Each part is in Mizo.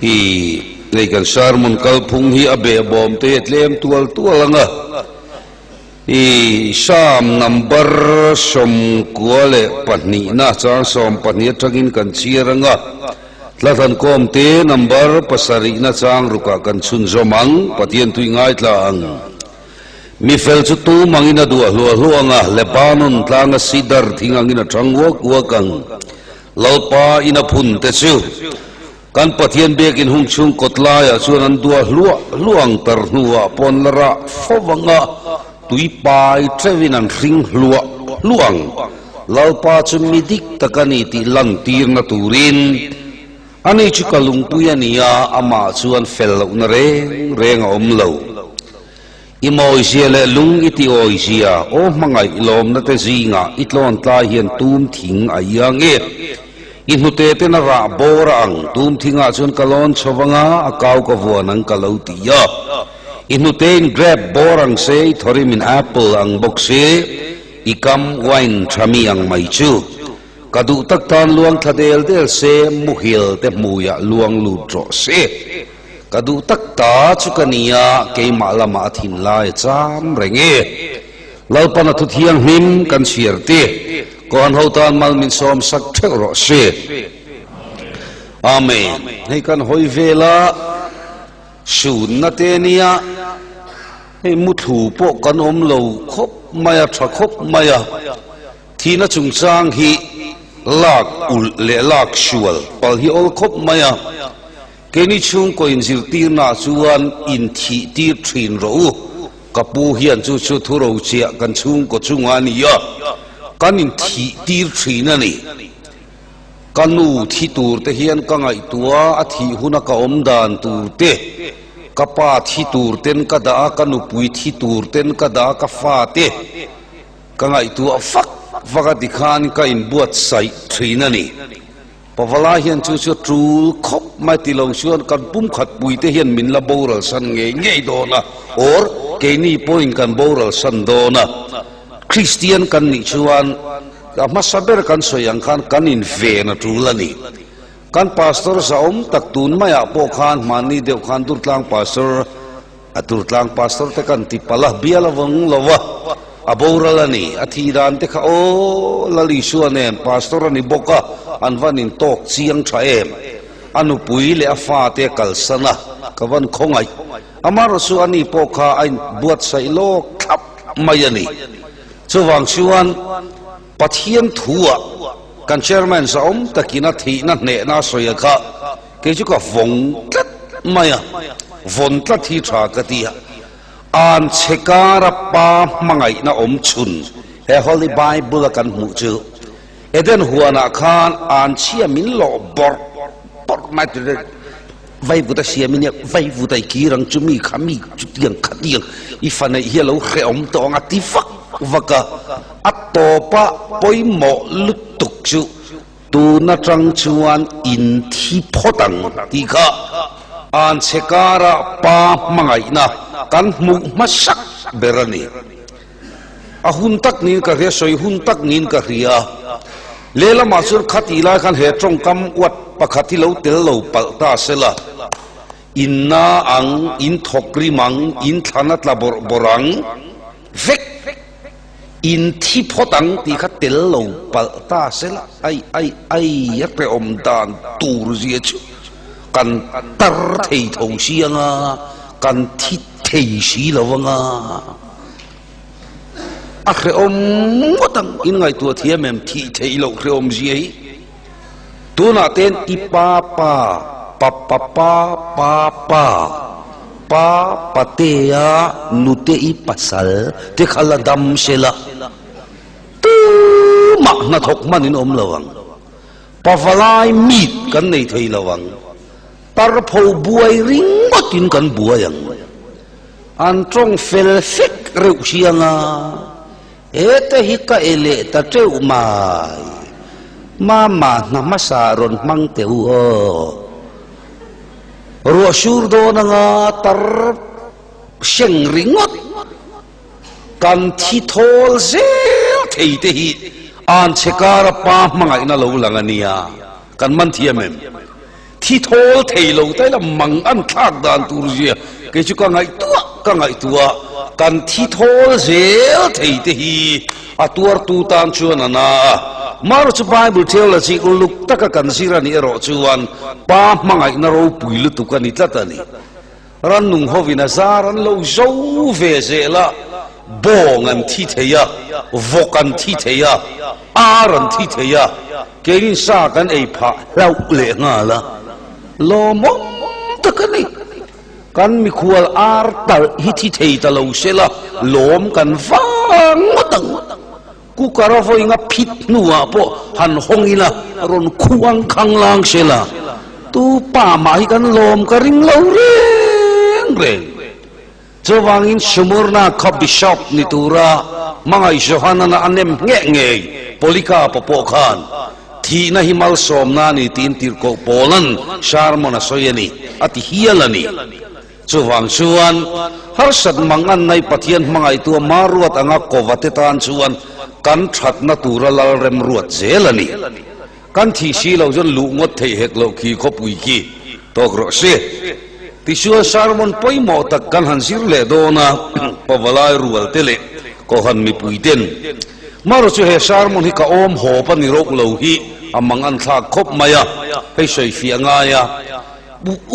Hi hei kan sermon kalphung hi a behbawm te hi a tlem tual tual ang a. Hi Psalm number 92 na chang 12 atangin kan chhiar ang a. Tlathlan kawm te number 7 na chang rukah kan chhunzawm ang, Pathian tui ngaithla ang. Mi fel chu tum angin a duah hluah hluah ang a, Lebanon tlanga sidar thing angin a thang uak uak ang. Lalpa in a phun te chu kan Pathian biakin hung chhung kawt laiah chuan an duah hluah hluah ang tar hnuah pawn la rah fo vang a, tui pai teuhin an hring hluah hluah ang. Lalpa chu mi dik tak a ni tih lantirna turin Ani chu ka lungpui a ni a, amah chuan fel lohna reng reng a awm lo. I mawizia leh lung i ti awizia, aw hmangaih lawmna te zingah i tlawn tlai hian tum thing a iang e. I hnute ten a rah bawr a ang, tum thingah chuan ka lawn chho anga, a kau ka vuan ang ka lo ti a. I hnute in grape bawr ang se, i thawrim in apple ang bawk se, i kam wine tha mi ang mai chu. Ka duh tak tan luang thla del del se, muhil te hmuiah luang lut rawh se. Ka duh tak ta chu ka nia, keimah lamah a thin lai a cham reng e. Lalpan a thu thianghlim kan chhiar te, Kohan ho tan mal min sawm sak theuh rawh se. Amen. Hei kan hawi vela sunna te nia, hei muthlu pawh kan awm lo khawp mai a, tha khawp mai a. Thihna chungchang hi lak ulh leh lak sual pal hi awl khawp mai a, keini chhungkaw inzirtirnaah chuan inthih tir thin rawh u, ka pu hian chu chu thu rochiah kan chhungkaw chungah a ni a, kan inthih tir thin a ni. Ka nu thi tur te hian ka ngaihtuah a thih huna ka awm dan tur te, ka pa thi tur ten ka dah a, ka nupui thi tur ten ka dah a, ka fa te. Ka ngaihtuah fak fak a tikhan ka inbuatsaih thin a ni. Pavalai hian chu chu tul khawp mai ti lo chuan kan pumkhat puite hian min la boral san ngei ngei dawn a, or keini pawhin kan boral san dawn a. Kristian kan nih chuan a hmasa ber kan sawi ang khan kan inven a tul a ni. Kan pastor zahawm tak tun maiah pawh khan hmanni deuh khan Durtlang pastor, A Durtlang pastor te kan ti palh a, bial a vawng lo a, a boral a ni. A thih dan te kha aw Lal Isua nen pastor a ni bawk a, an van in tawk chiang tha em. A nupui leh a fa te a kalsan a, ka van khawngaih. Amaherawhchu a ni pawh kha a in buatsaih lawk thlap mai a ni. Chuvang chuan Pathian thu ah kan chairman zahawm takin a thihna hnehna a sawi a kha, Kei chu ka vawng tlat mai a, vawn tlat hi tha ka ti a, an chhe kara pa hmangaihna awm chhun he Holy Bible a kan hmuh chu Eden huanah khan an chhia min lawh bawrh bawrh mai ti reng vaivut a siam in vaivut a i kir ang chu mi kha mi chutiang khatiang i fa neih hi a lo hrehawm tawh ang a ti vak vak a, a tawpa pawimawh lutuk chu Tun atang chuan in thi phawt ang tih kha an chhe karah pa hmangaihna kan hmuh hmasak ber a ni. A hun tak niin ka hria, sawi hun tak niin ka hria. Lehlamah chuan khatih lai khan he tawngkam uat pakhat hi lo tel lo palh ta sela, in na ang, in thawk rim ang, in thlan a tla bawrh bawrh ang vek. In thi phawt ang tih kha tel lo palh ta sela, ai ai ai a hrehawm dan tur zia chu kan tar thei tho si anga, kan thi thei si lo anga, a hrehawm ngawt ang. In ngaihtuah thiam em thih theih loh hrehawm zia hi? Tunah ten i pa pa, pa pa pa pa pa, pa patea nute i pasal te kha la dam se la, tumah hnathawk hman in awm lo ang. Pavalai meet kan nei thei lo ang. Tarpho buai ringawt in kan buai ang. An tawng fel fek reuh siang a. Heta hi ka e leh ta teuh mai. Mama hna hmasa rawn hmang teh u aw. Ruah sur dawn anga tar hreng ringawt kan thi thawl zel thei te hi an chhe kara pa hmangaihna lo lang a nia. Kan man thiam em? Thi thawl thei lo ta ila mang an thlak dan tur zia kei chu ka ngaihtuah ka ngaihtuah kan thi thawl zel thei te hi a tuartu tan chuan a na a. Mara chu Bible theology uluk taka kan zir a nih erawh chuan pa hmangaihna ropui lutuk a ni tlat a ni. Rannung hovin a zar an lo zo ve zel a, bawng an thi thei a, vawk an thi thei a, ar an thi thei a, keinin sa kan ei phah hlauh leh nghal a, lawmawm tak a ni. Kan mikhual ar talh hi thi thei ta lo se la, lawm kan vang ngawt ang. Cooker a vawi nga phit hnuah pawh han hawng ila rawn khuang khang lang se la, tu pa mah hi kan lawm ka ring lo reng reng. Chuvangin Smyrna kha Bishop ni tura hmangaih Johanana a nem ngheh ngei Polycarp-a pawh khan thihna hi malsawmna a ni tiin tirhkoh Paula'n sermon a sawi a ni, a ti hial a ni. Chuvang chuan, harsat mang an nei Pathian hmangaihtu a ma ruat anga kova te tan chuan kan thatna tura lal rem ruat zel a ni. Kan thih si lo chuan luh ngawt theih hek loh khi khawpui khi tawk rawh se. Tichuan sermon pawimawh tak kan han zir leh dawn a, pavalai rual te leh Kohhran mipui ten. Marawh chu he sermon hi ka awm hawp a ni roh lo hi a mang an thlak khawp mai a, hei sawifiah ngai a.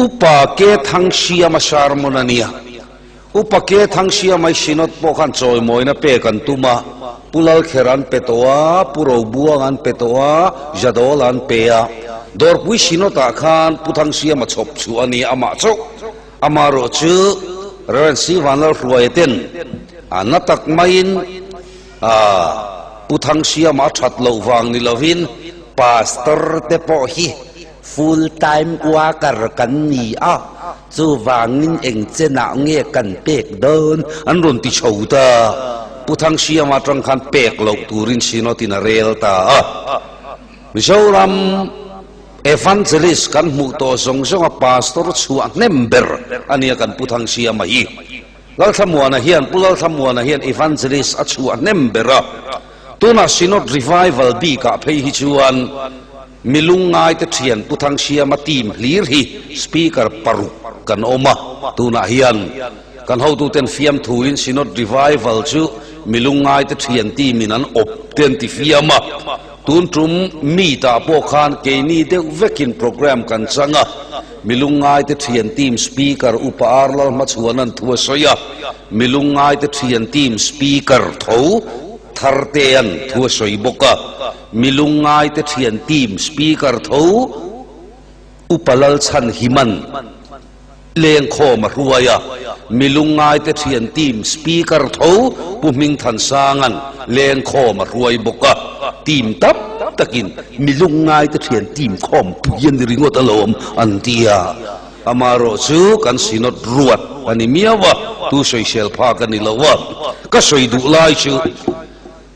Upa Ke Thangsiama sermon a nia. Upa Ke Thangsiama i Synod pawh khan chawimawina pek an tum a, Pu Lalkher an pe tawh a, Pu Robuang an pe tawh a, Jadawl an pe a. Dawrpui Synod ah khan Pu Thangsiama chhawp chhuah a nia amah chauh. Amaherawh chu Rev. C. Vanlalhruaia ten a na tak maiin a Pu Thangsiama a that loh vang ni lovin Pastor te pawh hi Full time worker kan ni a, chuvangin eng chenah nge kan pek dawn? An rawn ti chho ta. Pu Thangsiama atang khan pek loh turin Synod-in a rel ta a. Mizoram Evangelist kan hmuh tawh zawng zawnga Pastor chhuah hnem ber a nia kan Pu Thangsiama hi. Lalthlamuana hian, Pu Lalthlamuana hian Evangelist a chhuah hnem ber a. Tunah Synod Revival bikah phei hi chuan Mi lungngaite thian Pu Thangsiama team hlir hi Speaker paruk kan awm a, tunah hian kan hotuten fiamthuin Synod Revival chu mi lungngaite thian team in an awp te an ti fiam a, tun tum meet ah pawh khan keini deuh vekin programme kan chang a, mi lungngaite thian team Speaker Upa Ar Lalhmachhuan an thu a sawi a, mi lungngaite thian team Speaker tho Thartea'n thu a sawi bawk a. Mi lungngaite thian team speaker tho Upa Lalchhan Himan lengkhawm a hruai a, mi lungngaite thian team speaker tho Pu Hmingthansanga'n lengkhawm a hruai bawk a, team tam takin mi lungngaite thian team khawmpui a ni ringawt alawm an ti a, amaherawh chu kan synod ruat a ni miau a, tu sawisel phak a ni lo a, ka sawi duh lai chu.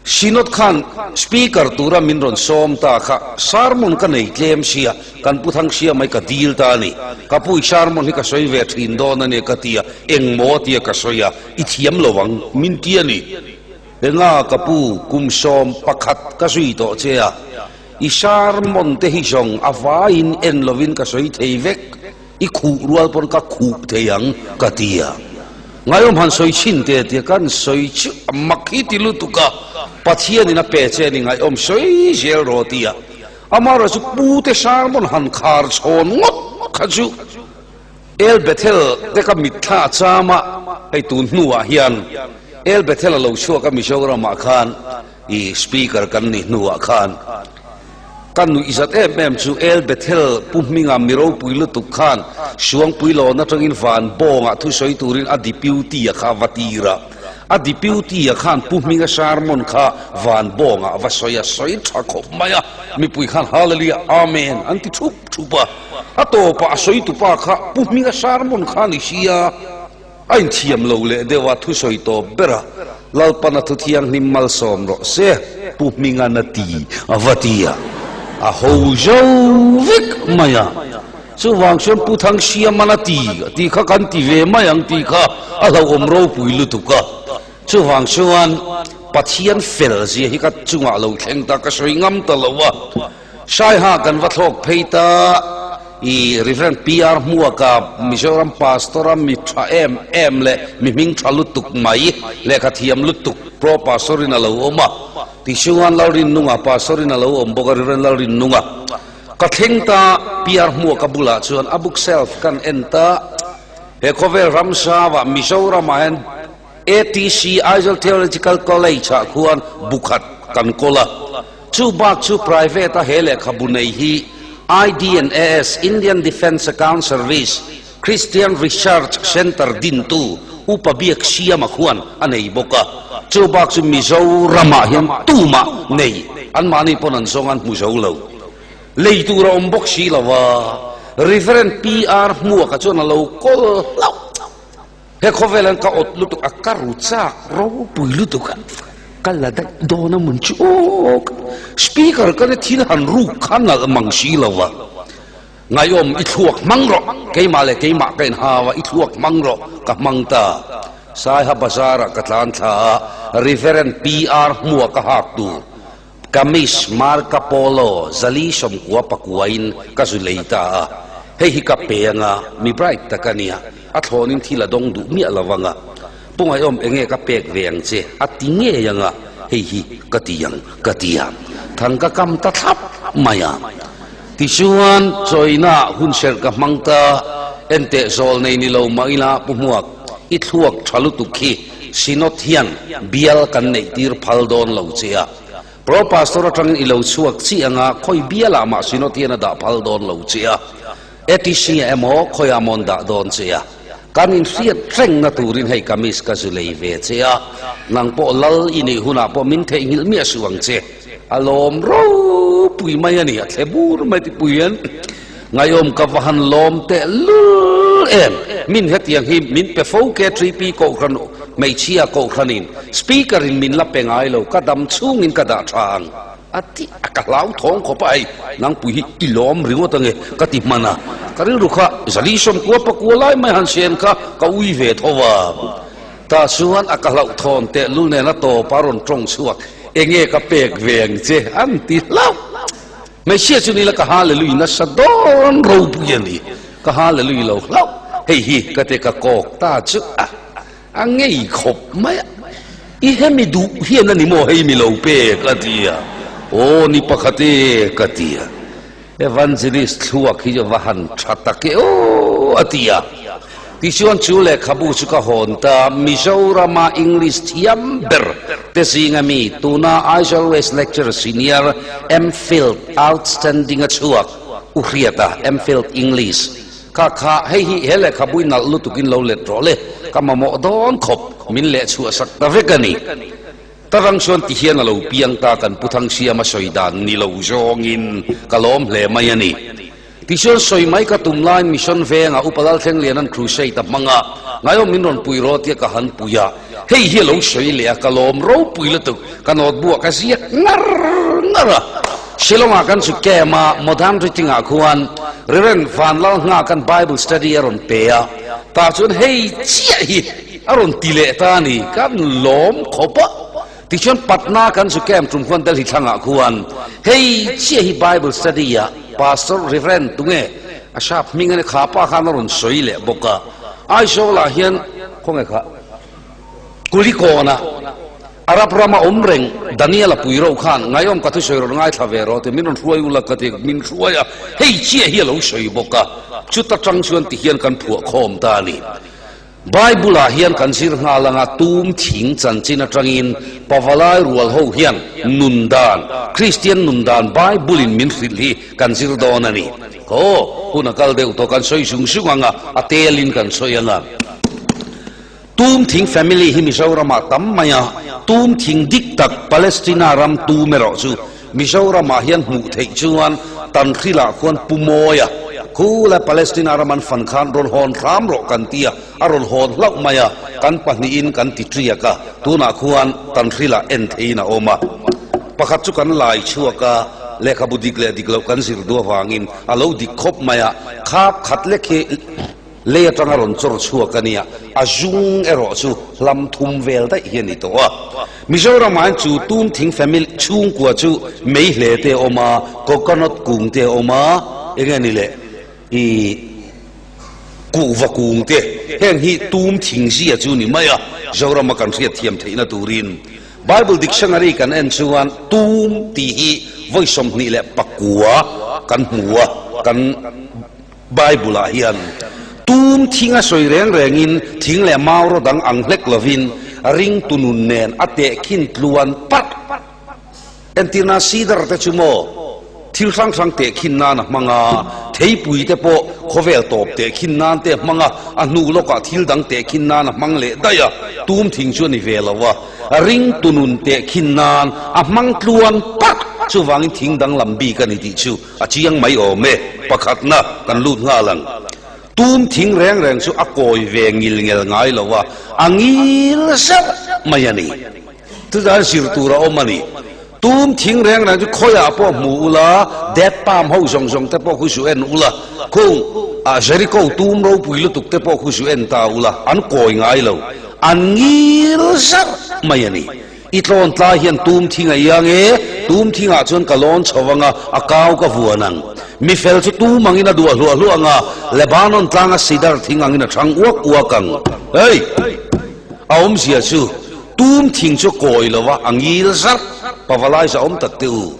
Synod khan Speaker tura min rawn sawm ta kha sermon ka nei tlem sia, kan Pu Thangsia mai ka dil ta a ni. Ka pu i sermon hi ka sawi ve thin dawn a nia ka ti a, engmaw tia ka sawi a, i thiam lo ang min ti a ni. Enga ka pu, kum 11 ka zui tawh che a, i sermon te hi zawng a vaiin en lovin ka sawi thei vek. I khuh rual pawn ka khuh thei ang ka ti a. Ngaiawm han sawi chhin te tia kan sawi chu a mak hi ti lutuk a, Pathianin a pe che a ni ngaiawm sawi zel rawh ti a. Amaherawh chu Pu te sermon han khar chhawn ngawt kha chu El Bethel te ka mitthla a cham a, hei tun hnuah hian El Bethel a lo chhuak a Mizoramah khan i speaker kan nih hnuah khan Ka nuih zat em em chu El Bethel Pu Hminga mi ropui lutuk khan Suangpui lawn atangin van bawngah thusawi turin a deputy a kha a va tir a. A deputy a khan Pu Hminga sermon kha van bawngah a va sawi a, sawi tha khawp mai a, mipui khan Hallelujah, Amen an ti thup thup a. A tawpah a sawitupa kha Pu Hminga sermon kha a ni sia. A inthiam lo leh deuh a, thusawi tawp ber a, Lalpana thu thianghlim malsawm rawh se, Pu Hmingan a ti a va ti a, a ho zo vek mai a. Chuvang chuan Pu Thangsiaman a ti a tih kha kan ti ve mai ang tih kha a hlauhawm ropui lutuk a. Chuvang chuan Pathian fel zia hi ka chungah lo thleng ta, ka sawi ngam ta lo a. Saiha kan va thlawk phei ta. I Rev. PR Hmuaka, Mizoram Pastor-a mi tha em em leh mi hming tha lutuk mai, lehkha thiam lutuk Pro Pastor-in a lo awm a. Tichuan Lalrinnunga Pastor-in a lo awm bawk a, Rev. Lalrinnunga. Ka thleng ta, PR Hmuaka bulah chuan a bookshelf kan en ta. He khawvel ramsava Mizoramah hian ATC, Aizawl Theological College ah khuan bu khat kan kawl a. Chu bak chu private a he lehkhabu nei hi IDNAS, Indian Defence Account Service, Christian Research Centre dintu Upa Biak Siama khuan a nei bawk a. Chu bak chu Mizoramah hian tumah nei anmahni pawn an zawng an hmu zo lo. Lei tur a awm bawk si lo a, Reverend PR Hmuaka chuan a lo kawl hlauh. He khawvel an ka awt lutuk a, ka ru chak ropui lutuk a, ka la daih dawn a mun chu aw ka speaker ka ni thil han ruk kha nalh mang si lo va, Ngaiawm i thluak hmang rawh, keimah leh keimah ka inhau a, i thluak hmang rawh ka hmang ta. Saiha bazar ah ka tlan thla a, Reverend PR Hmua ka hak tur Kamis Marka Polo zali sawmkua pakuain ka zu lei ta a, hei hi ka pe anga, mi bright tak a nia, a thlawnin thil a dawng duh miah lo anga, Pungaiawm enge ka pek ve ang che a ti ngei anga, hei hi ka ti ang ka ti a, thang ka kam ta thlap mai a. Tichuan chawina hun serh ka hmang ta, enteh zawl nei ni lo mah ila Pu Hmuak, i thluak tha lutuk khi Synod hian bial kan neih tir phal dawn lo che a. Pro Pastor atangin i lo chhuak chi anga khawi bialah mah Synod hian a dah phal dawn lo che a. Etc emaw khawiah maw an dah dawn che a. Kan inhriat rengna turin hei kamis ka zu lei ve che a. Nang pawh lal i nih hunah pawh min theihnghilh miah suh ang che. A lawm ropui mai a ni, a thle bur mai tipui hian. Ngaiawm ka va han lawm teh lul em! Min hetiang hi min pe fo K3P kohhran hmeichhia kohhranin Speaker in min la pe ngai lo, ka dam chhungin ka dah tha ang a ti a, ka hlau thawng khawp a, hei nangpui hi i lawm ringawt ange ka ti hman a, ka rilru kha zali sawmkua pakua lai mai han sen kha ka ui ve tho a, tah chuan a ka hlauhthawn teh lul nen a tawp a rawn tawng chhuak enge ka pek ve ang che an ti hlauh. Hmeichhia chu nila ka hallelui nasa dawn ropui a ni, ka hallelui lo hlauh, hei hi ka te ka kawk ta chu a, a ngei khawp mai a, i hemi duh hian a ni maw hei mi lo pek a ti a, aw ni pakhat e ka ti a, Evangelist thluak hi va han tha tak e aw a ti a, tichuan chu lehkhabu chu ka hawn ta, Mizorama English thiam ber Te zinga mi tuna Aizawl West Lecturer Senior MPhil Outstanding a chhuak U Hriata MPhil English kha kha hei hi he lehkhabu i nalh lutukin lo let rawh le ka mamawh dawn khawp min leh chhuah sak ta vek a ni. Ta rang chuan ti hian a lo piang ta kan Pu Thangsiama sawi dan ni lo zawngin ka lawm hle mai a ni. Tichuan sawi mai ka tum laiin Mission Vengah Upa Lalthlengliana'n Crusade a hmang a, Ngaiawm min rawn pui rawh tia ka han pui a, hei hi a lo sawi leh a, ka lawm ropui lutuk, ka notebook ah ka ziak ngar ngar a. Shillong-ah kan chu camp a, Modern Reading-ah khuan Reverend Vanlalnghaka'n Bible Study a rawn pe a, tah chuan hei chiah hi a rawn ti leh ta a ni, kan lawm khawp a. Tichuan Patna kan zu camp tum khuan Delhi thlangah khuan hei chiah hi Bible study ah Pastor Reverend tunge a sap hming a ni kha pa khan a rawn sawi leh bawk a. Aizawl ah hian khawnge kha Kulikawn ah Arab rama awm reng Daniel a pui reuh khan Ngaiawm ka thusawi rawn ngaithla ve rawh ti min rawn hruai ula ka ti min hruai a hei chiah hi a lo sawi bawk a chuta tang chuan tihian kan phuah khawm ta a ni. Bible-ah hian kan zir nghal anga tum thing chanchin atangin pavalai rual ho hian nun dan, Kristian nun dan Bible-in min hrilh hi kan zir dawn a ni. Aw, hun a kal deuh tawh, kan sawi zung zung anga a telin kan sawi anga. Tum thing family hi Mizoramah tam mai a, tum thing dik tak Palestina ram tum erawh chu Mizoramah hian hmuh theih chuan Tanhrilah khuan Pu Mawia khulai Palestina ram an fan khan rawn hawn hram rawh kan ti a, a rawn hawn hlauh mai a, kan pahnihin kan ti ṭiak a, tunah khuan Tanhrilah en theihin a awm a. Pakhat chu kan lai chhuak a, lehkhabu dik leh dik loh kan zir duh avangin a lo dik khawp mai a, khap khat lek hi Lei atanga rawn chawr chhuak a nia, a zung erawh chu hlam thum vel daih hi a ni tawh a. Mizoramah hian chu tum thing family chhungkua chu mei hle te a awm a, coconut kung te a awm a, eng nge ni le? I kuhva kung te heng hi tum thing zia chu ni mai a, Zorama kan hriat thiam theihna turin Bible dictionary kan en chuan tum tih hi vawi 29 kan hmu a, kan Bible ah hian tum thing a sawi reng rengin thing leh mau ro dang ang hlek lovin ringtu nun nen a tehkhin tluan parh. Entirna cedar te chu maw thil hrang hrang tehkhin nan a hmang a, theipui te pawh khawvel tawp tehkhin nan te a hmang a, a hnu lawkah thil dang tehkhin nan a hmang leh daih a, tum thing chu a ni ve lo a, ringtu nun tehkhin nan a hmang tluan parh, chuvangin thing danglam bik a ni tih chu a chiang mai awm e, pakhatna kan lut nghal ang. Tum thing reng reng chu a kawi ve ngil ngel ngai lo a, a ngil zauh mai a ni. Chutah zir tur a awm a ni. Tum thing reng reng chu khawiah pawh hmu ula, date palm ho zawng zawng te pawh khu zu en ula, khung ah Jericho tum ropui lutuk te pawh khu zu en ta ula, an kawi ngai lo. An ngil zarh mai a ni. I tlawn tlai hian tum thing a iang e, tum thingah chuan ka lawn chho ang a, a kau ka vuan ang. Mi fel chu tum angin a duah hluah hluah ang a, Lebanon tlanga sidar thing angin a thang uak uak ang. Hei! A awmzia chu tum thing chu kawi lo a, a ngil zarh pavalai za awm tak teh u.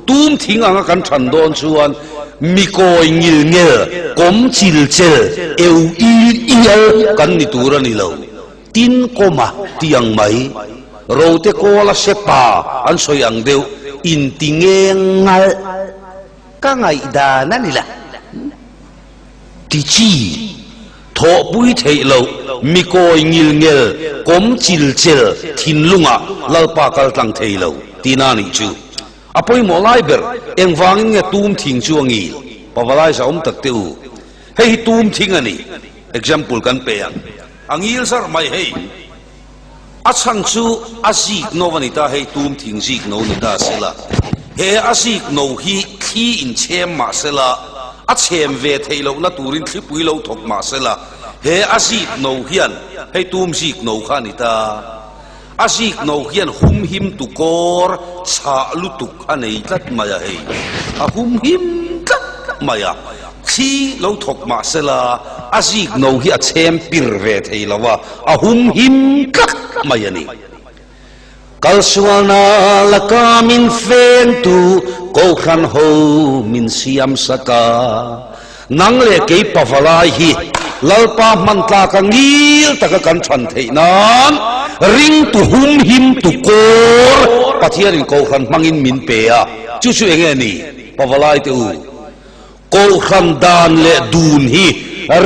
Tum thing anga kan than dawn chuan mi kawi ngil ngel, kawm chil chel, eu il ial kan ni tur a ni lo. Tin kawma ti ang mai, rote kawla sepa an sawi ang deuh inti ngeng ngalh ka ngaihdan a ni la. Ti chi, thawhpui theih loh, mi kawi ngil ngel, kawm chil chel, thinlungah Lalpa kal tlang thei lo, tihna a nih chu. A pawimawh lai ber, engvangin nge tum thing chu a ngil? Pavalai za awm tak teh u. Hei hi tum thing a ni. Example kan pe ang. A ngil zarh mai hei. A chhan chu a zik no a ni ta, hei tum thing zik no ni ta sela, he a zik no hi thli in chhem mah sela, a chhem ve theih lohna turin thlipui lo thawk mah sela, he a zik no hian hei tum zik no kha a ni ta, a zik no hian humhim tu kawr chhah lutuk a nei tlat mai a, hei a humhim tlat mai a. Thli lo thawk mah sela, a zik no hi a chhem pir ve thei lo a, a hum him tlat mai a ni. Kalsualna laka min fentu Kohhran ho min siam sak a, nang leh kei pavalai hi Lalpa hman tlaka ngil taka kan than theih nan ringtu hum him tu kawr Pathianin Kohhran hmangin min pe a, chu chu enge ni pavalai te u? Kohhran dan leh dun hi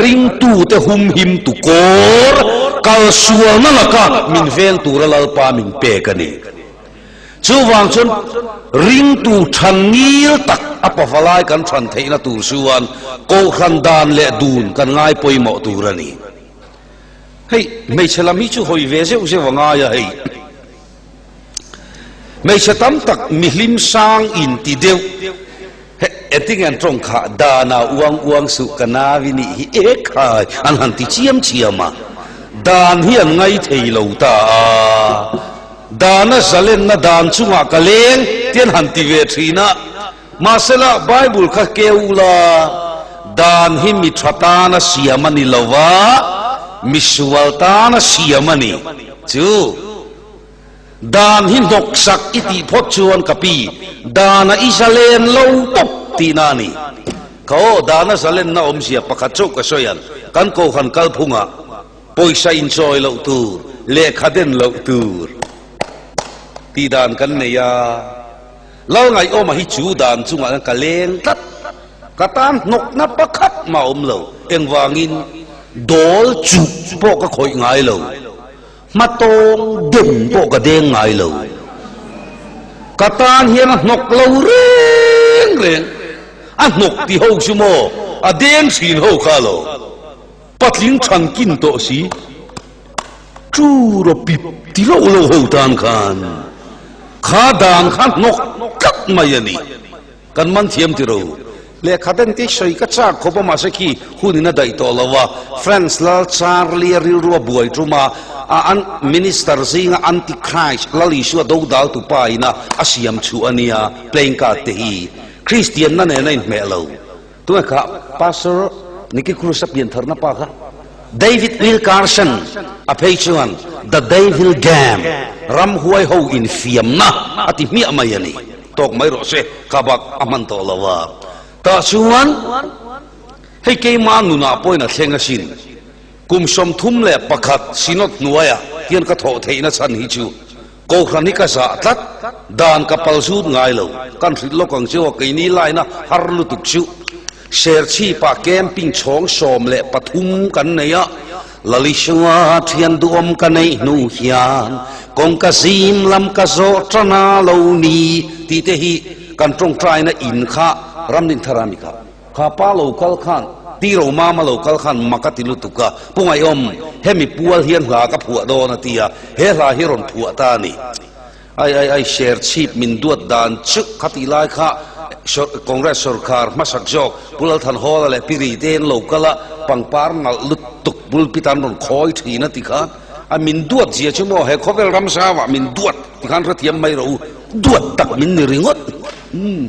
ringtute humhimtu kawr kalsualna laka min veng tura Lalpa min pek a ni. Chuvang chuan ringtu than ngil tak a pavalai kan than theihna tur chuan kohhran dan leh dun kan ngai pawimawh tur a ni. Hei hmeichhe lam hi chu hawi ve zeuh zeuh a ngai a hei. Hmeichhe tam tak mihlim sang inti deuh. He engtin an tawng kha dana uang uang suh ka nau i nih hi e khai an han ti chiam chiam a, dan hi an ngai thei lo ta a, dana zalenna dan chungah ka leng ti an han ti ve thin a, mahsela Bible kha keu ula dan hi mi tha tana siam a ni lo va, misual tana siam a ni chu. Dan hi hnawksak i tih phawt chuan ka pi, dana i zalen lo tawp tihna a ni. Ka aw, dana zalenna awmzia pakhat chauh ka sawi ang, kan Kohhran kalphungah pawisa inchawi loh tur, lehkha den loh tur tih dan kan nei a. Lalngaihawma hi chu dan chungah hian ka leng tlat, ka tan hnawkna pakhat mah a awm lo, engvangin dawl chuh pawh ka khawih ngai lo. Hmatawng dem pawh ka deng ngai lo. Ka tan hian a hnawk lo reng reng. A hnawk ti ho chu maw a deng thin ho kha lo. Patling than kin tawh si. Chu raw pip ti loh lo ho tan khan kha dan kha hnawk tlat mai a ni. Kan man thiam ti ro. Lehkha den te sawi ka chak khawp a mahse khi hun in a daih tawh lo a, France lal Charlie a rilru a buai tum a, a an minister zinga anti-Christ Lal Isua dodal tu pa ina a siam chhuah a nia, playing card te hi Kristianna nen a inhmeh lo. Tunge kha Pastor Nicky Cruz a piantharna pa kha David Wilkerson a phei chuan The Devil Game, Ramhuai ho infiamna a ti hmiah mai a ni. Tawk mai rawh se, kha bak a hman tawh lo a. Tah chuan hei keima nunah pawhin a thleng asin. Kum 31 Synod hnuaiah hian ka thawh theihna chhan hi chu Kohhran hi ka zah tlat, dan ka pal zut ngai lo. Kan hrilh lawk ang chu a keini laina har lutuk chu. Serchhipah camping chhawng 13 kan nei a, Lalisua thian duhawm ka neih hnu hian kawngka zim lam ka zawh tan a lo ni tih te hi kan tawngtaina in kha Ramdinthara mi kha. Kha pa lo kal khan, Pi Romama lo kal khan mak a ti lutuk a, Pu Ngaihawm, hemi pual hian hla ka phuah dawn a ti a, he hla hi rawn phuah ta a ni. Ai ai ai, Serchhip min duat dan chu kha tih lai kha Congress sorkar hmasak zawk Pu Lalthanhawla leh Pi Rite an lo kal a, pangpar nalh lutuk pulpit an rawn khawi thin a ti khan a min duat zia chu maw he khawvel ramsauah min duat ti khan hrethiam mai rawh u, duat tak min ni ringawt. Umm.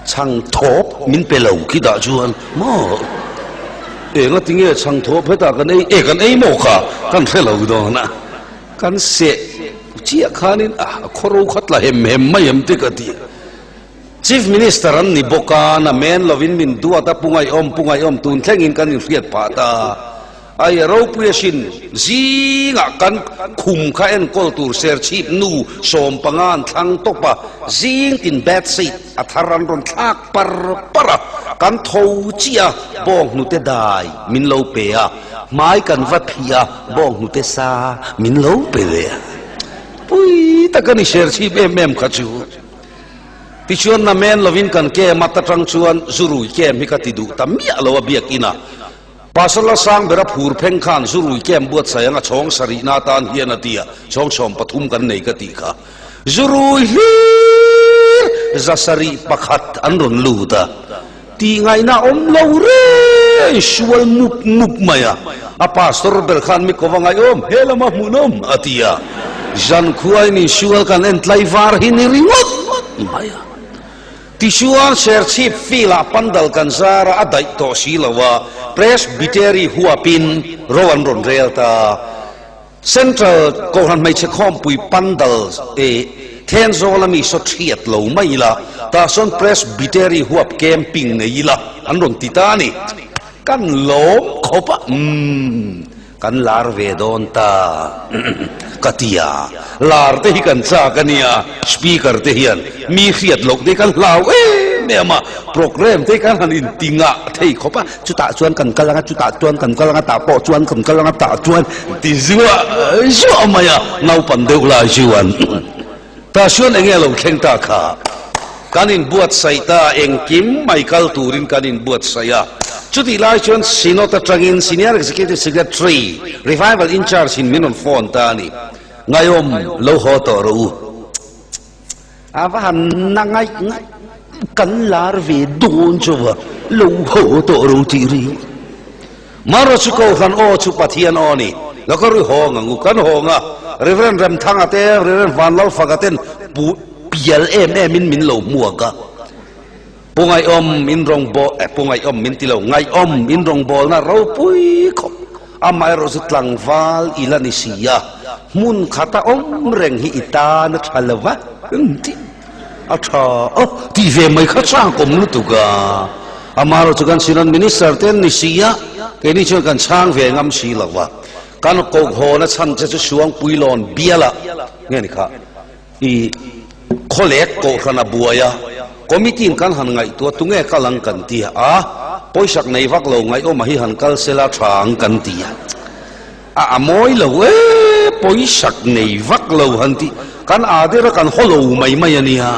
Chhang thawp min pe lo khi dah chuan maw enga tinge chhang thawp hetah kan ei e kan ei maw kha kan hre lo dawn a kan seh chiah khanin a khawro kha tla hem hem mai em te ka ti Chief Minister an ni bawk a na men lovin min duat a pu ngaihawm pu ngaihawm tun thlengin kan inhriat phah ta. Ai a ropui asin, zingah kan khum kha enkawl tur Serchhip nu 15 an thlang tawp a, zing tin bed sheet a thar an rawn thlak par par a, kan tho chiah a, bawng hnute dai min lo pe a, hmai kan va phih a, bawng hnute sa min lo pe leh a. Pui tak a ni Serchhip em em kha chu. Tichuan namen lovin kan kem a, ta tang chuan zurui kem hi ka ti duh ta miah lo a biakin a. Pastor Lalsangbera phur pheng khan zurui camp buatsaih anga chhawng sarihna atan hian a ti a, chhawng 13 kan nei ka tih kha. Zurui hlir 101 an rawn lut a, tih ngaihna awm lo reng sual mup mup mai a. A pastor ber khan mi kova ngaihawm he lama hmuhnawm a ti a, zankhuain insual kan en tlaivar hi ni ringawt mai a. Tichuan Serchhip field-ah pandal kan zar a, a daih tawh si lo a, Presbytery huapin ro an rawn rel ta. Central Kohhran Hmeichhe Khawmpui pandal eh Thenzawl ami saw thiat lo mai ila, tah sawn Presbytery huap camping nei ila an rawn ti ta a ni. Kan lawm khawp a, umm. Kan lar ve dawn ta ka ti a, lar te hi kan chak a nia, speaker te hian mi hriat loh te kan hlau em em a, programme te kan han inti ngah thei khawp a, chutah chuan kan kal anga, chutah chuan kan kal anga, tah pawh chuan kan kal anga, tah chuan ti zuah zuah mai a, naupan deuh lai chuan tah chuan enge lo thleng ta kha. Kan inbuatsaih ta, engkim mai kal turin kan inbuatsaih a. Chutih lai chuan Synod atangin Senior Executive Secretary, Revival in-charge in min rawn phone ta a ni. Ngaihawm lo haw tawh rawh u. A va han na ngaih ngaih kan lar ve dawn chu va lo haw tawh rawh u tih ri. Mara chu Kohhran aw chu Pathian aw a ni. Lo ka ri hawng ang u. Kan hawng a, Reverend Remthanga te, Reverend Vanlalfaka ten pu pial em em in min lo hmuak a. Pu Ngaihawm in rawngbawl, eh Pu Ngaihawm min ti lo, Ngaihawm in rawngbawlna ropui khawp. Amaherawh chu tlangval i la ni si a, hmun khata awm reng hi i tan a tha lo va, ti. A tha a, tih ve mai kha chakawm lutuk a. Amaherawh chu kan Synod Minister te an ni si a, keini chuan kan chhang ve ngam si lo va. Kan koh hawna chhan che chu Suangpuilawn biala nge ni kha i khawlek kohhran a buai a, committee in kan han ngaihtuah tunge kal ang kan ti a, pawisak nei vak lo ngaihawm a hi han kal sela tha ang kan ti a. A a mawi lo e, pawisak nei vak lo han tih kan aa der a kan haw lo mai mai a nia.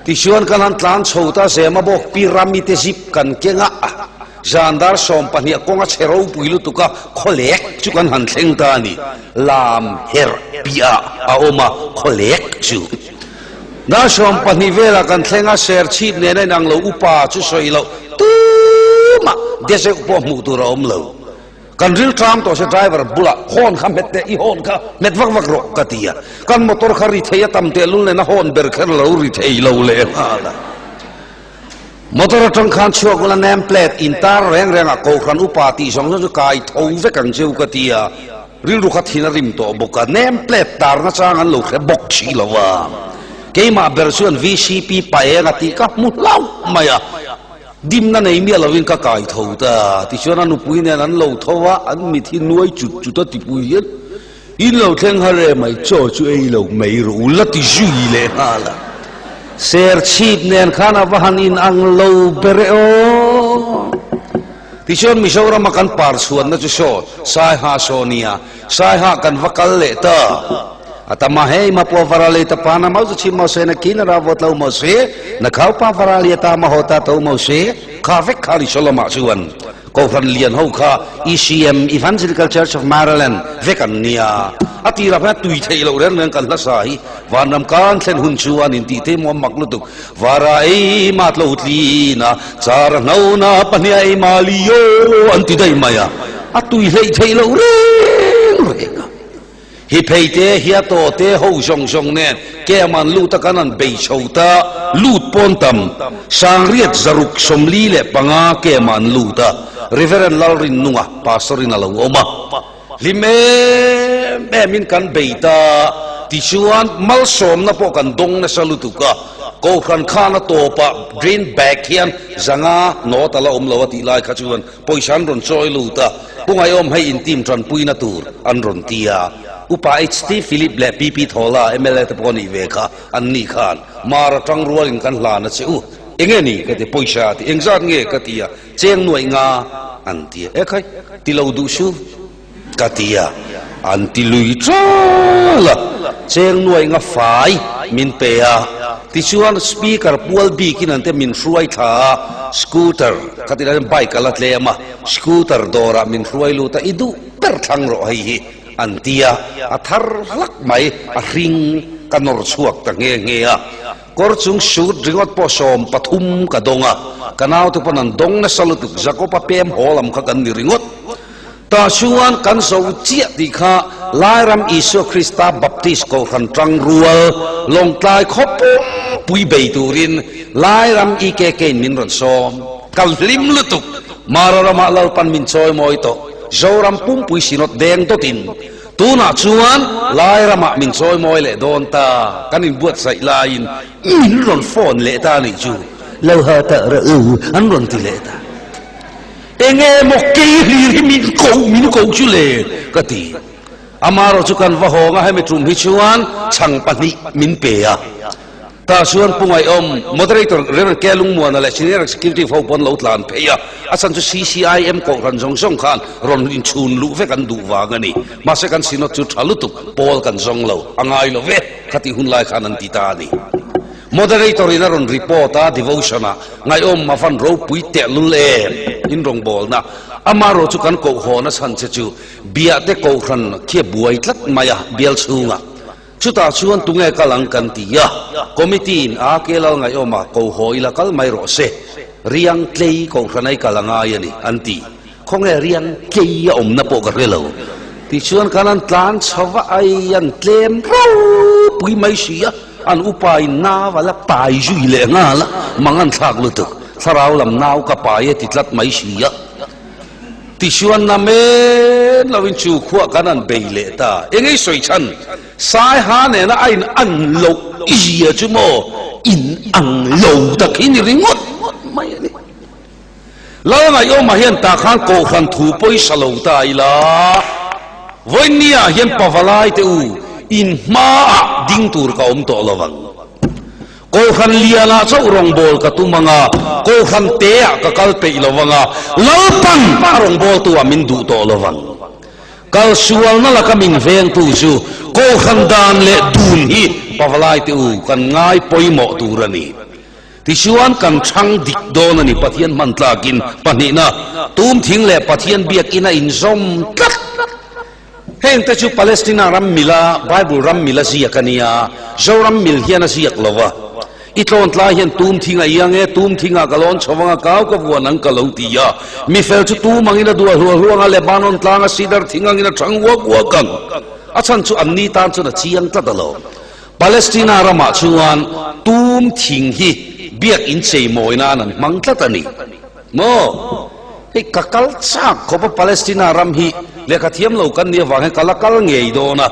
Tichuan kan han tlan chho ta Zema bawk Pi Rami te zip kan keng a, zan dar 12 kawnga chhe ropui lutuk a khawlek chu kan han thleng ta a ni. Lam herh piah a awm a khawlek chu. Dar 12 velah kan thleng a, Serchhip nena inang lo upa chu sawi loh tumah dezeuh pawh hmuh tur a awm lo. Kan ril tang tawh se driver bulah horn kha hmet teh, i horn kha hmet vak vak rawh ka ti a. Kan motor kha ri thei a tam tehlul nen a horn ber kher lo ri thei lo leh nghal a. Motor atang khan chhuak ula name plate in tar reng reng ah Kohhran upa tih zawng zawng chu kai tho vek ang cheu ka ti a, rilru kha thin a rim tawh bawk a, name plate tar na chang an lo hre bawk si lo a, keimah ber chuan vcp pa eng a tih ka hmu hlauh mai a, dimna nei miah lovin ka kai tho ta, tichuan a nupui nen an lo tho a, an mit hi nuai chut chut a tipui hian In lo thleng har e mai, chaw chu ei lo mai rawh u la ti zui leh nghal a. Serchhip nen khan a va han in ang lo ber e aw. Tichuan Mizorama kan par chhuanna chu saw Saiha saw nia, Saiha kan va kal leh ta. A tama hei mapua varali ta pa na mau chu chhim mau se na ki na ra vawt lo mau se, na khau pa varali a ta ma haw ta to mau se, kha vek kha ni saw lamah chuan. Kohhran lian ho kha ECM, Evangelical Church of Maryland, vek an nia. A tirah hian tui theih loh reng reng kan hlasa hi vanram kan thlen hun chu an intih te maw mak lutuk. Vara ei mat lo tlin a, char a hno na pahniah ei mali aw an ti daih mai a, a tui hleih theih loh reng reng a. Hi phei te, hia tawh te, ho zawng zawng nen kem an lut a kan an bei chho ta, lut pawn tam, Sangriat zaruk 45 kem an lut a, Reverend Lalrinnunga Pastor in a lo awm a, hlim em em in kan bei ta, tichuan malsawmna pawh kan dawng nasa lutuk a, Kohhran khan a tawpah green bag hian zanga nawt a la awm lo a tih lai kha chuan Pawisa an rawn chawi lut a, Pu Ngaiawm hei in team tanpuina tur an rawn ti a. Upa HT Philip leh PP Thawla mla te pawh nih ve kha an ni khan Mara tang rualin kan hlan a che u. Enge ni ka ti, pawisa ti engzat nge ka ti a, cheng nuaih nga an ti a. Ekhai, ti lo duh su. Ka ti a, an ti lui ṭal a, cheng nuai nga fai min pe a, tichuan speaker pual bikin an te min hruai thla a, scooter ka ti lai chuan bike a la tlem a, scooter dawrah min hruai lut a, i duh ber thlang rawh hei hi an ti a, a thar hlak mai, a hring ka nawr chhuak ta nghe nghe a, kawr chung suit ringawt pawh 13 ka dawng a, ka naute pawn an dawng nasa lutuk, Jacob-a pem haw lam kha kan ni ringawt. Tah chuan kan zo chiah tih kha Lairam Isua Krista Baptist Kohhran tangrual Lawngtlai khaw pumpui bei turin Lairam EKK in min rawn sawm. Kal hlim lutuk Mara ramah Lalpan min chawi mawi tawh Zoram pumpui Synod deng dawtin tunah chuan Lairamah min chawi mawi leh dawn ta kan inbuatsaih laiin min rawn phone leh ta anih chu lo ha tah rawh u an rawn ti leh ta. Enge maw kei hlir hi min ko min ko chu le ka ti. Amarawh chu kan va hawng a, hemi tum hi chuan chhang pahnih min pe a. Tah chuan Pu Ngaihawm, Moderator Rev. K. Lungmuana leh Senior Executive ho pawn lo tlan phei a, a chhan chu CCIM kohhran zawng zawng khan rawn inchhun luh vek an duh vang a ni. Mahse kan Synod chu tha lutuk, pawl kan zawng lo, a ngai lo ve, khatih hun lai khan an ti ta a ni. Moderator in a rawn report a, devotion ah Ngaihawm a van ropui tehlul em? In rawngbawlna amarawh chu kan kohhawna chhan che chu Biahte Kohhran khi a buai tlat mai a, bial chhungah. Chutah chuan tunge kal ang kan ti a, committee in a ke lal Ngaihawma kohaw ila kal mai rawh se, Riang tlei Kohhran ai kal a ngai a ni, an ti. Khawnge riang tlei a awmna pawh ka hre lo. Tichuan kan an tlan chho va, ai an tlem ropui mai si a, an upa in nau a la pai zui leh nghal a, mang an thlak lutuk, thlarau lam nau ka pai e ti tlat mai si a. Tichuan na men lo in chu khuah kan an bei leh ta, eng ei sawi chhan, Saiha nena a in an loh zia chu maw in ang lo tak hi ni ringawt mai a ni. Lalngaihawma hian tah khan Kohhran thu pawisa lo ta ila, Vawinia hian pavalai te u in hmaah ding tur ka awm tawh lo vang. Kohhran lianah chauh rawngbâwl ka tum ang a, Kohhran teah ka kal peih lo vang a, Lalpan a rawngbâwltu ah min duh tawh lo vang. Kal sualna laka min vengtu chu Kohhran dan leh dun hi pavalai te u kan ngai pawimawh tur a ni. Tichuan kan chhang dik dawn a ni Pathian hman tlakin pahnihna tum thing leh Pathian biakinn a inzawm tlat. Heng te chu Palestina ram mila Bible ram mila ziak a nia, Zoram mil hian a ziak lo va. I tlawn tlai hian tum thing a iang e, tum thingah ka lawn chho vang a, kau ka vuan ang ka lo ti a. Mi fel chu tum angin a duah hluah hluang a, Lebanon tlanga sidar thing angin a chhang uak uak ang. A chhan chu anni tan chuan a chiang tlat alawm. Palestina ramah chuan tum thing hi Biak in chei mawi nan an hmang tlat a ni maw? Hei ka kal chak khawp a Palestina ram hi lehkha thiam lo kan nih avang hian ka la kal ngei dawn a,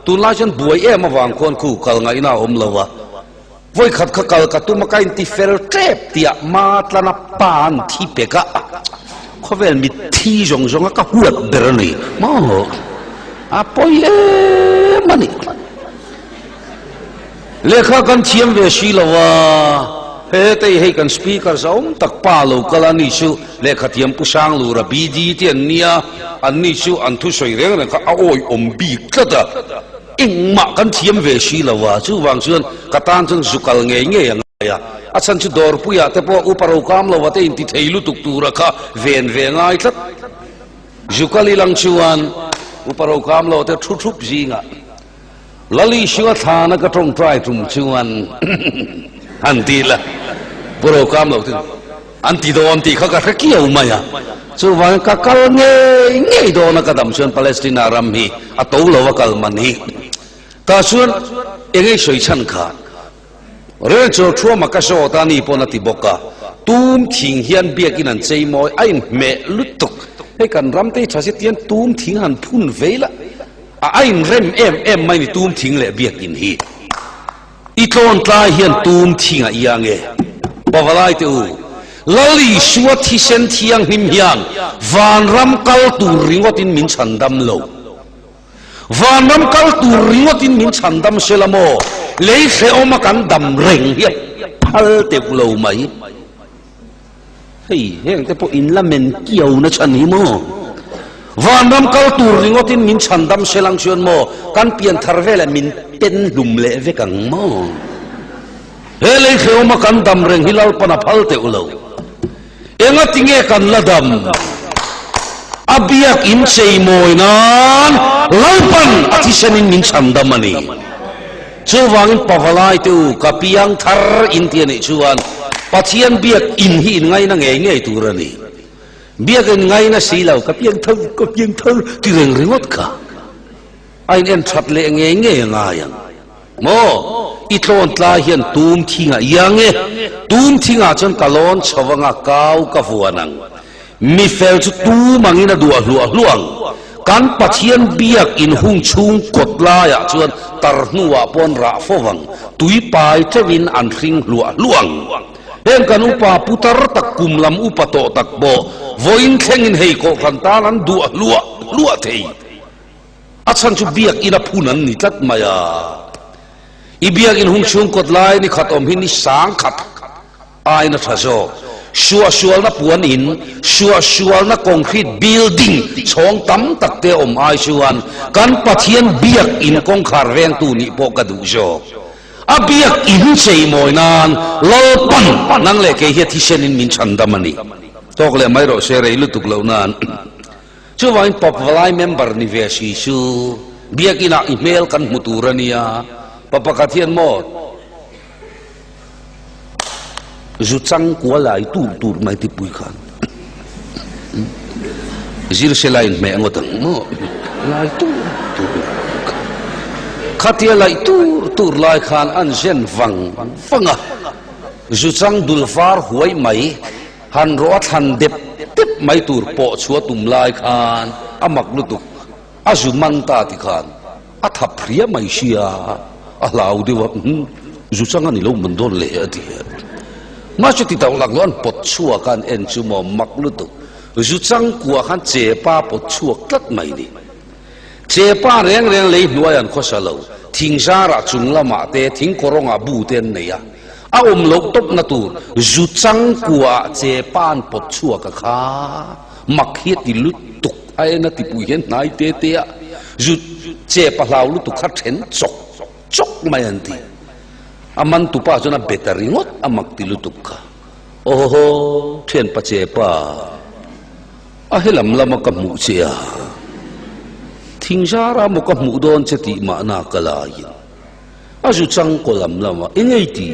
tunlai chuan buai em avang khuan khu kal ngaihna a awm lo a. Vawikhat kha kal ka tum a ka inti fel tep tih ah Matlana pa an thi pek a, khawvel mitthi zawng zawng a ka huat ber a ni maw? A pawi em a ni. Lehkha kan thiam ve si lo a, hetei hei kan speaker zauhawm tak pa lo kal a ni chu lehkha thiam Pu Sanglura BD te an nia, an ni chu an thusawi reng reng kha a awihawm bik tlat a, engmah kan thiam ve si lo a, chuvang chuan ka tan chuan zu kal ngei ngei a ngai a, a chhan chu dawrpuiah te pawh upa rokam lo a te inti thei lutuk tura kha ven ve ngai tlat. Zu kal ilang chuan upa rokam lo te thu thup zingah. Lalisua thlana ka tawngtai tum chuan han ti la, Pu Rokam lo tin an ti dawn tih kha ka hre kiau mai a, chuvangin ka kal ngei ngei dawn a ka dam chuan Palestina ram hi a to lo a kal man hi. Tah chuan eng ei sawi chhan kha Rel chaw thuama ka zawt a ni pawn a ti bawk a, tum thing hian biakin an chei mawi a inhmeh lutuk. Hei kan ram te hi tha si tian tum thing han phun vei la, a a inrem em em mai ni tum thing leh biakin hi. I tlawn tlai hian tum thing a iang e. Pavalai te u, Lal Isua thisen thianghlim hian vanram kal tur ringawtin min chhandam lo. Vanram kal tur ringawtin min chhan dam se la maw? Lei hrehawma kan dam reng hi a phal teuh lo mai. Hei, heng te pawh in la men kiau na chhan hi maw? Vanram kal tur ringawtin min chhan dam se lang chuan maw kan pian thar velah min pen hlum leh vek ang maw? He lei hrehawma kan dam reng hi Lalpan a phal teuh lo. Engati nge kan la dam? A biak in chei mawi nan Lalpan a thisenin min chhan dam a ni. Chuvangin pavalai te u, ka piang thar in ti a nih chuan Pathian biak in hi in ngaina ngei ngei tur a ni. Biak in ngaina si lo, ka piang thar, ka piang thar ti reng ringawt kha a in en that leh ngei ngei a ngai ang. Maw? I tlawn tlai hian tum thingah iang e, tum thingah chuan ka lawn chho anga kau ka vuan ang. Mi fel chu tum angin a duah hluah hluah ang. Kan Pathian biak in hung chhung kawt laiah chuan tar hnuah pawn rah fo vang, tui pai teuhin an hring hluah hluah ang. Heng kan upa putar tak kum lam upa tawh tak pawh vawiin thlengin hei kohhran tan an duah hluah hluah thei. A chhan chu biakinn a phun an ni tlat mai a. I biakinn hung chhung kawt lai ni khat awm hi ni sang khat aiin a tha zawk. Suahsualna puan in, suahsualna concrete building chhawng tam tak te awm ai chuan kan Pathian biakinn kawngkhar vengtu nih pawh ka duh zawk. A biakinn cheimawi nan Lalpan nang leh kei hi a thisenin min chhandam a ni. Tawk leh mai rawh se rei lutuk loh nan. Chuvangin Pop Valai member ni ve si chu biakinah i hmel kan hmu tur a nia. Pa pakhat hian maw zu chang kua lai tur tur mai tipui khan zir se la inhmeh ngawt ang maw lai tur tur khatia laih tur tur lai khan an zen vang vang a zu chang dul var huai mai. Han rawh a thlan dep dep mai tur pawh chhuah tum lai khan a mak lutuk, a zu man ta ti khan a thap hria mai sia, a hlau deuh a, umm zu chang a ni lo man dawn le a ti a. Mahse ti tauh lak lo an pawt chhuak a an en chu maw mak lutuk, zu chang kua khan chepa pawt chhuak tlat mai ni. Chepa reng reng lei hnuai an khawsa lo, thing zarah chung lamah te thing kawrawngah bu te an nei a. A awm loh tawpna tur zu changkua ah che pan pawt chhuak a kha mak hi a ti lutuk a en a tipui hian hnai te te a zu che pa hlau lutuk kha then chawk chawk mai an ti. A man tupa chuan a bet a ringawt a mak ti lutuk kha. Awhaw thianpa che pa a helam lama ka hmuh che a thingzara maw ka hmuh dawn che tih mahna ka laiin. A zu chang kaw lam lam a, eng ei ti?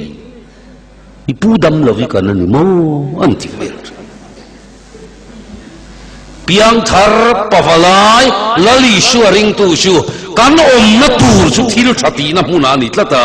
I pu dam lo hi kan a ni maw? An ti vel thin. Piangthar pavalai Lal Isua ringtu chu kan awmna tur chu thil tha tihna hmunah a ni tlat a.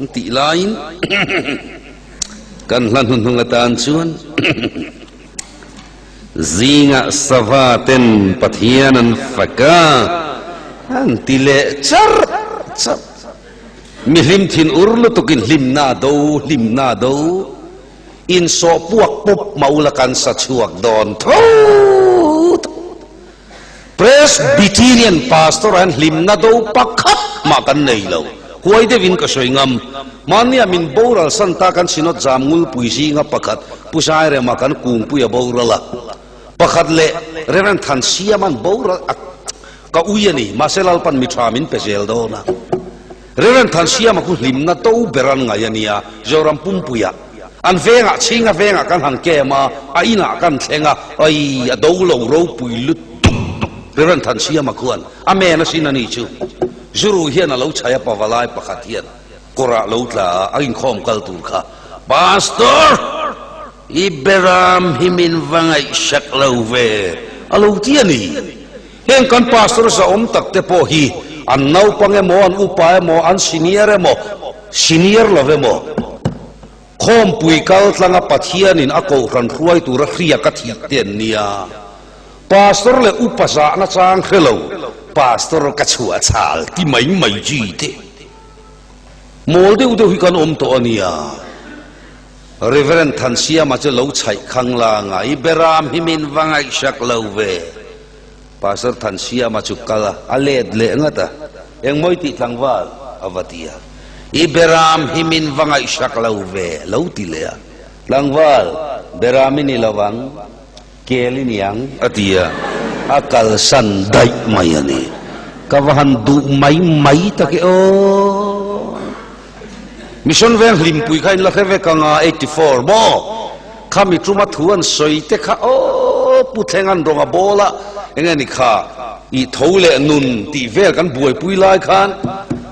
An tih laiin kan hla hnuhnung atan chuan zingah sava ten Pathian an fak a, an ti leh charh charh. Mi hlim thin ur lutukin hlimna do, hlimna do. Insawh puak pawp mah ula kan sa chhuak dawn tho tho. Presbyterian Pastor ah hian hlimna do pakhat mah kan nei lo. Huai deuhin ka sawi ngam. Mahnia min boral san ta kan Synod zam ngulpui zinga pakhat Pu Zairema kan kungpui a boral a. Pakhat leh Rev. Thansiama'n boral a ka ui a ni. Mahse Lalpan mi tha min pe zel dawn a. Rev. Thansiama khu hlimna to ber an ngai a nia, Zoram pumpuiah. An vengah, chhinga vengah kan han kem a, a inah kan thleng a, ai, a do lo ropui lutuk. Rev. Thansiama khuan a men asin a ni chu. Zuru hian a lo chhai a, pavalai pakhat hian kawrah lo tla a, a inkhawm kal tur kha, Pastor! I beram hi min va ngaihsak lo ve, a lo ti a ni. Heng kan pastor zahawm tak te pawh hi an naupang emaw, an upa emaw, an senior emaw, senior lo emaw, khawmpui kal tlanga Pathianin a kohhran hruai tura hria ka thih te an nia. Pastor leh upa zahna chang hre lo, pastor ka chhuah chhal ti mai mai chi te mawl deuh deuh hi kan awm tawh a nia. Reverend Thansiama chu lo chhaih khang la ngai beram hi min va ngaihsak lo ve. Pastor Thansiama chu kal a, a let leh ngat a, Engmawi tih tlangval? a va ti a. I beram hi min va ngaihsak lo ve, lo ti leh a. Tlangval, beram i ni lo ang, kel i ni ang, a ti a, a kalsan daih mai a ni. Ka va han duh mai mai tak e aw. Mission veng hlimpui kha in la hre vek ang a, 84 maw? Kha mi tuma thu an sawi te kha aw Pu Thleng an rawn a bawl a, enge ni kha i tho leh nun tih vel kan buaipui lai khan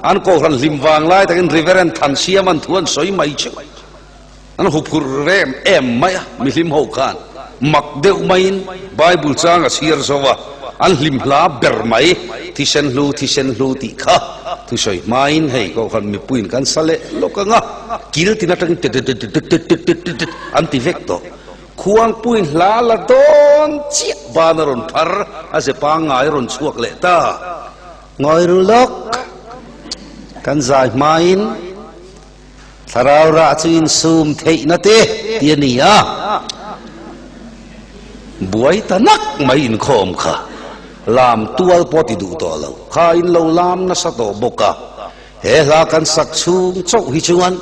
an kohhran hlim vang lai takin Reverend Thansiam an thu an sawi mai chu an huphurh rem em mai a, mihlim ho khan mak deuh maiin Bible chang a chhiar zo a, an hlim hla ber mai, thisen hlu thisen hlu tih kha thusawi hmain hei kohhran mipuiin kan sa leh lawk ang a, kil tin atangin tititititititittit an ti vek tawh. Khuangpuiin hla la dawn chiah ban a rawn phar, a ze pangngai a rawn chhuak leh ta. Ngawi ru lawk, kan zai hmain. Thlarau rah chu insum theihna te ti a ni a, buai ta nak mai inkhawm kha lam tual pawh ti duh tawh lo kha in lo lam nasa tawh bawk a, he hla kan sak chhung chauh hi chuan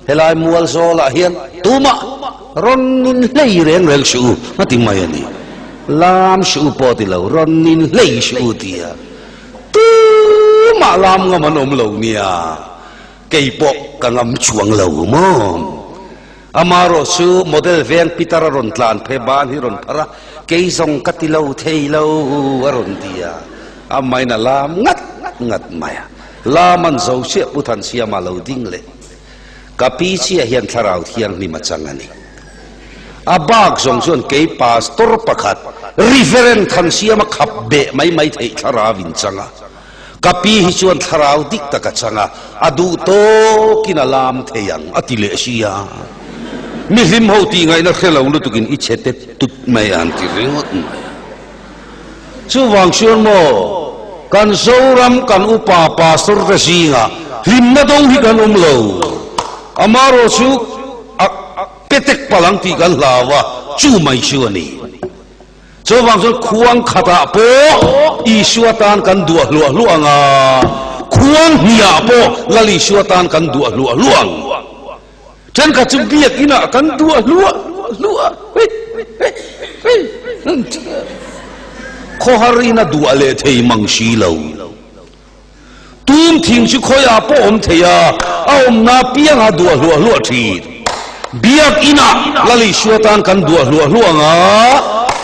helai mual zawlah hian tumah rawn nin hlei reng reng suh u a ti mai a ni, lam suh u pawh ti lo rawn nin hlei suh u ti a, tumah lam ngam an awm lo nia. Kei pawh ka ngam chuang lo maw? Amarawh chu model veng Peter a rawn tlan phe ban hi rawn phar a, kei zawng ka ti lo thei lo a rawn ti a, amahin a lam ngat ngat mai a, lam an zo chiah Pu Thansiama lo ding leh ka pi chiah hian thlarau thianghlim a chang a ni. A bak zawng chuan kei pastor pakhat Reverend Thansiama khap beh mai mai theih thlarau in chang a, Ka pi hi chuan thlarau dik tak a chang a, a duh tawkin a lam thei ang, a ti leh si a. Mi hlim ho tih ngaihna hre lo lutukin i chhe tet tut mai a, an ti ringawt mai a. Chuvang chuan maw, kan Zoram kan upa pastor te zingah hlimna do hi kan awm lo. Amarawh chu a petek palh ang tih kan hlau a, chu mai chu a ni. Chuvang chuan khuang khatah pawh Isua tan kan duah hluah hluah ang a, khuang hniah pawh Lal Isua tan kan duah hluah hluah ang. Thenkhat chu biakinah kan duah hluah hluah Khawhar in a duah leh thei mang si lo. Tum thing chu khawiah pawh awm thei a, a awmna piangah duah hluah hluah thin. Biakinah Lal Isua tan kan duah hluah hluah ang a,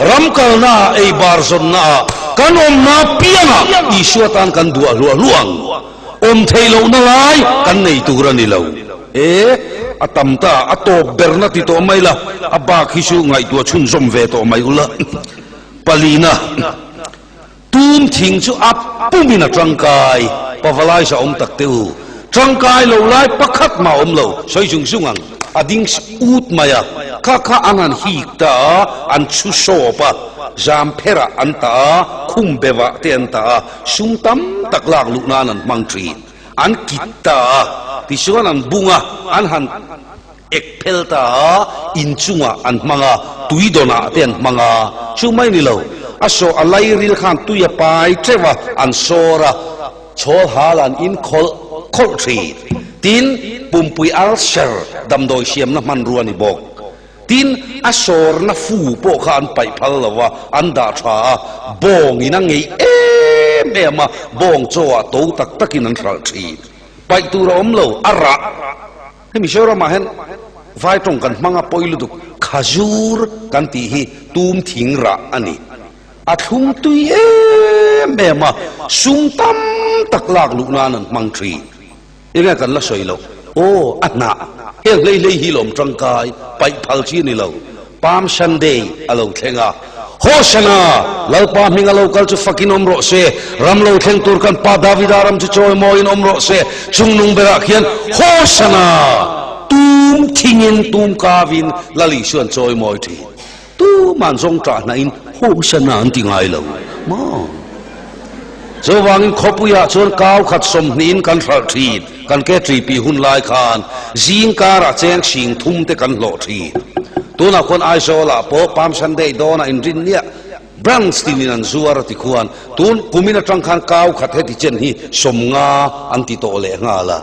ram kalnaah, ei bar zawnnaah, kan awmna piangah Isua tan kan duah hluah hluah ang. Awm theih lohna lai kan nei tur a ni lo. E, a tam ta, a tawp berna ti tawh mai la, a bak hi chu ngaihtuah chhunzawm ve tawh mai ula. Palina. Tum thing chu a pumin a tangkai, pavalai sa awm tak teh u. Tangkai lo lai pakhat mah awm lo, sawi zung zung ang, a ding ut mai a, kha kha an han hik ta a, an chhu sawp a, zam pherah an tah a, khum bevah te an tah a, sum tam tak lak luh nan an hmang thin. An kit ta a, tichuan an bung a, an han ek phel ta a, inchungah an hmang a, tui dawnah te an hmang a, chu mai ni lo, a sawh a lairil khan tui a pai teuh a, an sawr a, chhawl hal an in khawlh khawlh thin. Tin, pumpui ulcer damdawi siamna hmanrua a ni bawk. Tin, a sawrna fu pawh kha an paih phal lo a, an dah tha a, bawngin a ngeih em em a, bawng chaw ah to tak takin an hralh thin. Paih tur a awm lo, a rah. Hei Mizoramah hian vai tawng kan hmang a pawi lutuk, khazur kan tih hi tum thing rah a ni. A thlum tui em em a, sum tam tak lak luh nan an hmang thin. Enge kan la sawi loh? Aw, a hnah. Heng hlei hlei hi lawm tangkai, paih phal chi a ni lo. Palm Sunday a lo thleng a. Hosanna! Lalpa hming a lo kal chu fakin awm rawh se. Ram lo thleng tur kan Pa Davida ram chu chawimawiin awm rawh se. Chungnung berah khian Hosanna! Tum thingin, tum kavin Lal Isuan chawimawi thin. Tuman zawng ṭah hnahin Hosanna an ti ngai lo maw? Chuvangin khawpuiah chuan kau khat sawmhnihin kan hralh ṭhin, kan ke ṭipi hun lai khan zing karah cheng hring thum te kan hlawh ṭhin. Tunah khuan Aizawlah pawh Palm Sunday dawnah inrinniah branch tinin an zuar a ti khuan tun kumin aṭang khan kau khat heti chen hi 50 an ti tawh leh nghal a.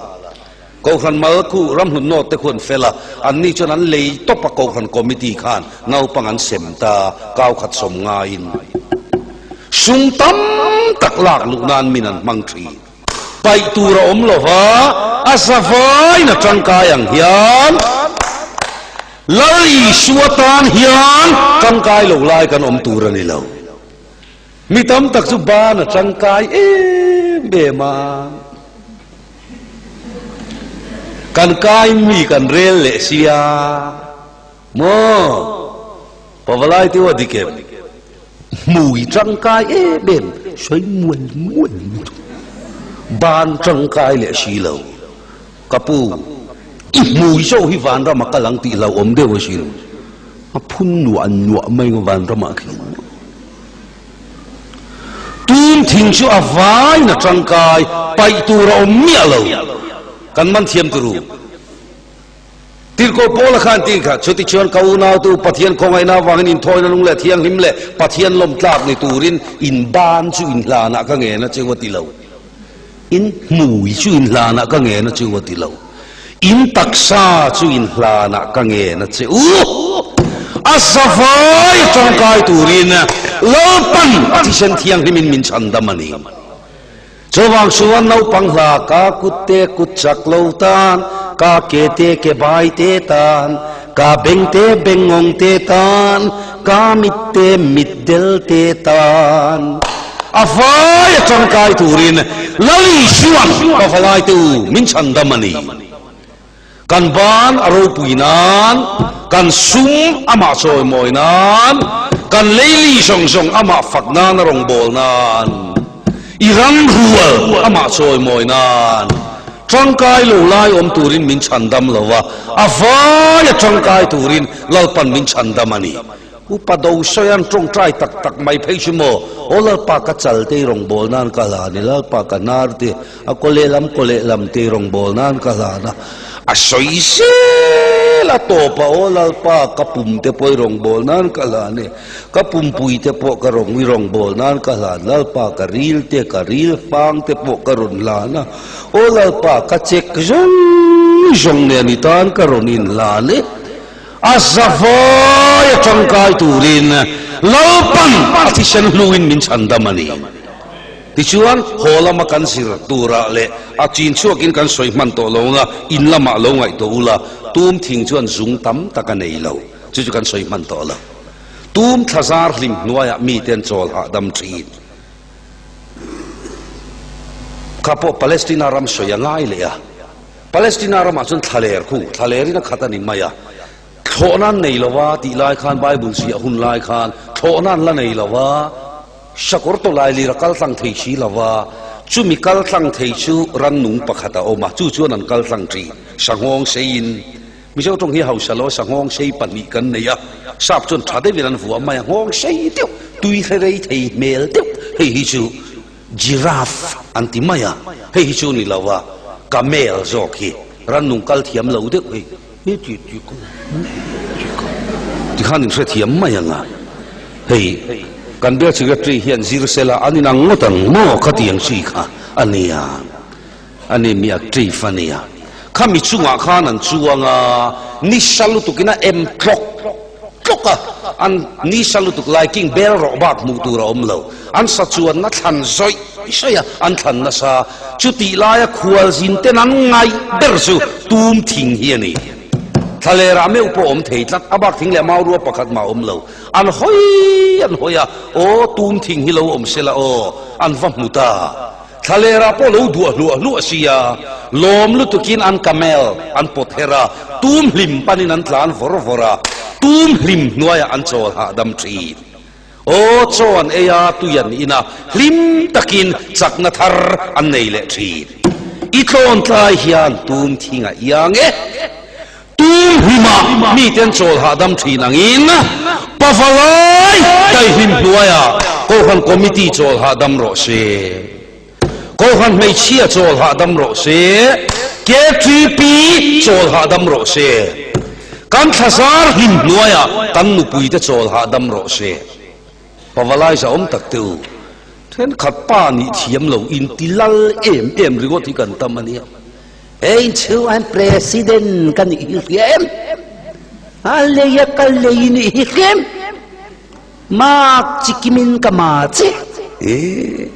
Kohhran mal khu ramhlun nawt te khu an fel a, anni chuan an lei tawp a Kohhran Committee khan naupang an sem ta, kau khat 50 in sum tam tak lak luh nan min an hmang thin. Paih tur a awm lo va, a zavaiin a tangkai ang hian Lal Isua tan hian tangkai lo lai kan awm tur a ni lo. Mi tam tak chu ban a tangkai em em a. Kan kai mi kan rel leh sia maw? Pavalai te aw dik em? Hmui tangkai em em sawi mual mual lutuk. Ban tangkai leh si lo. Ka pu, i hmui zawk hi vanram a kal ang tih hlauhawm deuh asin. A phun nuah nuah mai ang vanramah khian. Tun thing chu a vain a tangkai, paih tur a awm miah lo. Kan man thiam turu. Tirhkoh Paula khan ti kha, Chutichuan ka unautu Pathian khawngaihna avangin inthawina nung leh thianghlim leh Pathian lawmtlak ni turin in ban chu inhlanah ka ngen a che u a ti lo. In hmui chu inhlanah ka ngen a che u a ti lo. In taksa chu inhlanah ka ngen a che u. A zavai tangkai turin Lalpan a thisen thianghlimin min chhandam a ni. Chuvang chuan naupang hla ka kut te kut chak lo tan, ka ke te ke bai te tan, ka beng te bengngawng te tan, ka mit te mit del te tan. A vai a tangkai turin Lal Isuan ka valai te u min chhandam a ni. Kan ban a ropui nan, kan sum amah chawimawi nan, kan leili zawng zawng amah fak nan a rawngbâwl nan, i ram rual amah chawimawi nan, tangkai lo lai awm turin min chhandam lo a, a vai a tangkai turin Lalpan min chhandam a ni. Upa do sawi an tawngtai tak tak mai phei chu maw? Aw Lalpa ka chal te i rawngbâwl nan ka hlan i, Lalpa ka hnar te, a kaw lehlam kaw lehlam te i rawngbâwl nan ka hlan a, a sawi zel a tawp a, Aw Lalpa ka pum te pawh i rawngbâwl nan ka hlan e, ka pumpui te pawh ka rawn i rawngbâwl nan ka hlan, Lalpa ka ril te, ka ril fang te pawh ka rawn hlan a, Aw Lalpa ka chek zawng zawng nen i tan ka rawn inhlan e. A zavai a tangkai turin Lalpan a thisen hluin min chhandam a ni. Tichuan, haw lama kan zir turah leh a chin chhuakin kan sawi hman tawh lo nga, in lamah lo ngaihtuah ula, tum thing chuan zung tam tak a nei lo. Chu chu kan sawi hman tawh lo. Tum thlazar hlim hnuaiah mite an chawl hahdam thin. Kha pawh Palestina ram sawi a ngai leh a. Palestina ramah chuan thlaler khu, thlalerin a khat a ni mai a, thlawhna an nei lo va tih lai khan Bible ziah hun lai khan thlawhna an la nei lo va. Sakawr tawlailir a kal tlang thei si lo va, chumi kal tlang thei chu rannung pakhat a awm a, chu chuan an kal tlang thin. Sanghawng seiin, Mizo tawng hi hausa lo, sanghawng sei pahnih kan nei a, sap chuan tha deuhin an vuah mai a, nghawng sei deuh, tui hre rei thei hmel deuh, hei hi chu giraffe an ti mai a, hei hi chu ni lo a, camel zawk hi rannung kal thiam lo deuh hei. Tikhan in hrethiam mai ang a, hei kan bial secretary hian zir sela an inang ngawt ang maw khatiang chi kha a nia, a ni mi active a nia, khami chungah khan an chuang a, nisa lutukin a em tlawk tlawk a, an nisa lutuk lai king bel rawh bak hmuh tur a awm lo, an sa chuanna thlan zawih zawih a, an thlan nasa. Chutih laia khualzin ten an ngaih ber chu tum thing hi a ni. Thlalerah meuh pawh awm thei tlat, a bak thing leh maurua pakhat mah awm lo. An hawi an hawi a, aw tum thing hi lo awm se la aw, an va hmu ta. Thlalerah pawh lo duah hluah hluah sia, lawm lutukin an camel an pawt her a, tum hlim panin an tlan vawr vawr a, tum hlim hnuaiah an chawl hahdam thin. Aw, chaw an ei a, tui an in a, hlim takin chakna thar an nei leh thin. I tlawn tlai hian tum thing a iang e. Tum hlimah miten chawl hahdam thin angin Pavalai daihlim hnuaiah Kohhran Committee chawl hahdam rawh se. Kohhran hmeichhia chawl hahdam rawh se, KTP chawl hahdam rawh se, kan thlazar hlim hnuaiah kan nupuite chawl hahdam rawh se. Pavalai zahawm tak te u, thenkhat pa nih thiam lo inti lal em em ringawt hi kan tam a nia. Hei chhuan President ka nih hi hria em? A lei a ka lei nih hi hria em? Mak chi kimin ka ma che. E.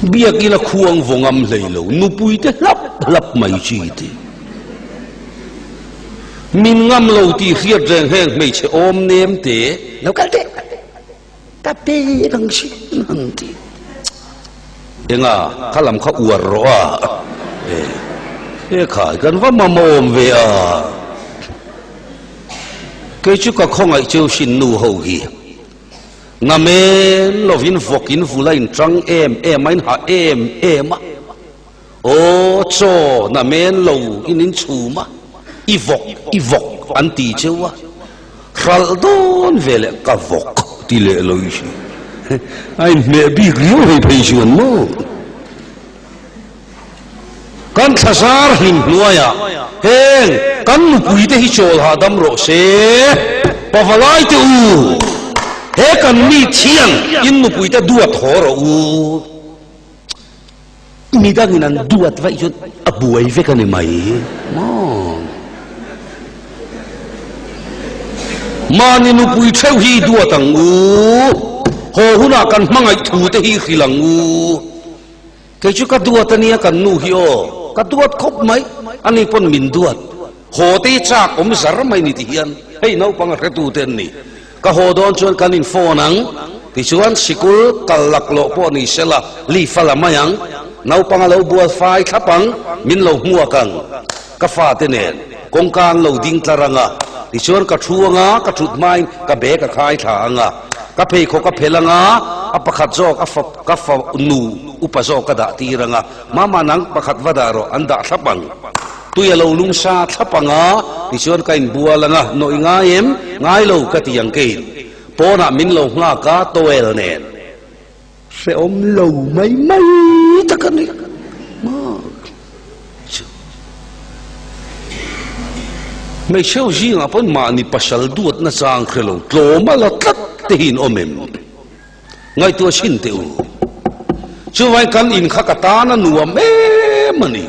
Biakina khuang vawngam hlei lo, nupui te hlap hlap mai chi ti. Min ngam lo tih hriat reng heng hmeichhe awm nem te. Lo kal teh. Ka pe ang si ang ti. Enga, kha lam kha uar rawh a. E, he khai kan va mamawm ve a. Kei chu ka khawngaih cheu hrin nu ho hi. Namen lovin vawkin vul a inchang em em a, in hah em em a. Aw chaw na men lo in in chhum a, i vawk i vawk an ti cheu a, hralh dawn ve leh ka vawk ti leh lo i hria. A inhmeh bik riau hei phei chuan maw? Kan thlazar hlim hnuaiah heng kan nupui te hi chawl hahdam rawh se, pavalai te u, he kan mi thian in nupui te duat haw rawh u. Midangin an duat vaih chuan a buai vek a ni mai maw? Mahni nupui theuh hi i duat ang u, haw hunah kan hmangaih thu te hi i hrilh ang u. Kei chu ka duat a nia kan nu hi aw, ka duat khawp mai, ani pawn min duat. Haw te hi chak awm zar mai ni ti hian hei naupang a hretu te an ni. Ka haw dawn chuan kan in phone ang, tichuan sikul kal laklawh pawh ni sela leave a la mai ang, naupang a lo bual fai thlap ang, min lo hmuak ang, ka fate nen kawngka an lo ding tlar ang a, tichuan ka thu ang a, ka thut hmain ka bag a khai thla ang a, ka pheikhawk a phelh ang a, a pakhat zawk a fa ka fa nu upa zawk ka dah tir ang a, mama nang pakhat va dah rawh an dah thlap ang. Tui a lo lum sa thlap ang a, tichuan ka inbual ang a, nawih ngai em? Ngai lo ka ti ang keiin. Pawnah min lo nghak a, towel nen. Hrehawm lo mai mai tak a ni. Hmeichheu zingah pawn mahni pasal duat nachang hre lo, tlawm a la tlat te hi in awm em? Ngaihtuah chhin teh u. Chuvain kan in kha ka tan a nuam em a ni.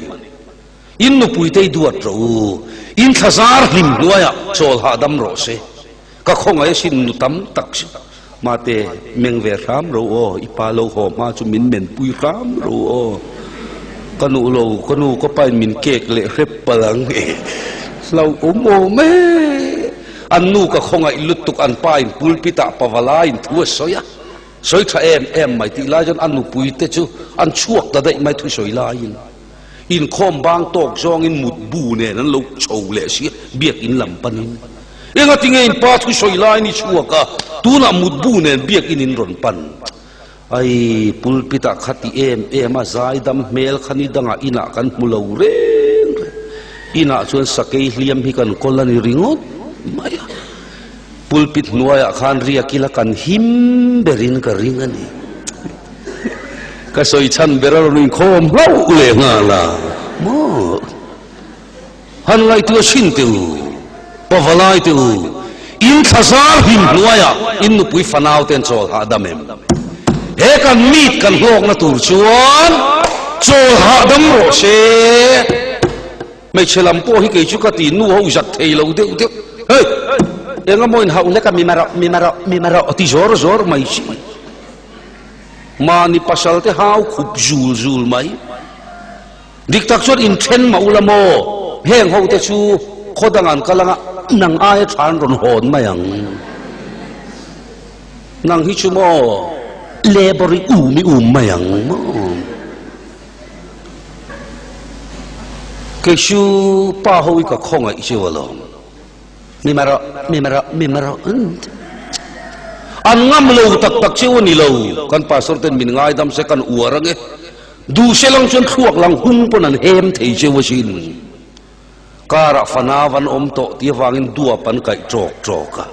In nupuite i duat rawh u. In thlazar hlim hnuaiah chawl hahdam rawh se. Ka khawngaih asin nu tam tak chu. Mate, meng ve hram rawh u aw, i pa lo haw hma chu min menpui hram rawh u aw. Ka nuh lo, ka nu ka pain min kek leh hrep palh ang e. Hlauhawm awm e. An nu ka khawngaih lutuk an pa in pulpit ah pavalai in thu a sawi a, sawi tha em em mai tih lai chuan a nupui te chu an chhuak ta daih mai thusawi laiin inkhawm bang tawk zawngin mutbu nen an lo chho leh si a biakin lam panin. Engatinge in pa thusawi lai ni chhuak a, tunah mutbu nen biakin in rawn pan. Ai, pulpit ah kha ti em em a, zaidam hmel kha ni dangah inah kan hmu lo reng reng. Inah chuan sakei hliam hi kan kawl a ni ringawt mai a. Pulpit hnuaiah khan riak ila kan him berin ka ring a ni. Ka sawi chhan ber a rawn inkhawm hlauh leh nghal a maw? Han ngaihtuah chhin teh u, pavalai teh u, in thlazar hlim hnuaiah in nupui fanau ten chawl hahdam em? He kan meet kan hlawkna tur chuan chawl hahdam rawh se. Hmeichhe lam pawh hi kei chu ka ti nu ho zak thei lo deuh deuh. Hei! Eng emaw in hauh hlek a mi marawh, mi marawh, mi marawh ti zawr zawr mai chi. Mahni pasal te hau khup zul zul mai. Dik tak chuan in then mah ula maw? Heng ho te chu khaw dang an kal anga nang aia tha an rawn hawn mai ang. Nang hi chu maw labour i um i um mai ang maw? Kei chu pa ho hi ka khawngaih chu alawm. Mi ma rawh, mi ma rawh, mi ma rawh. An ngam lo tak tak cheu a ni lo. Kan pastor ten min ngaidam se kan uar ange. Duh se lang chuan thluak lang hung pawn an hem thei cheu asin. Karah fanau an awm tawh tih avangin duap an kaih ṭawk ṭawk a.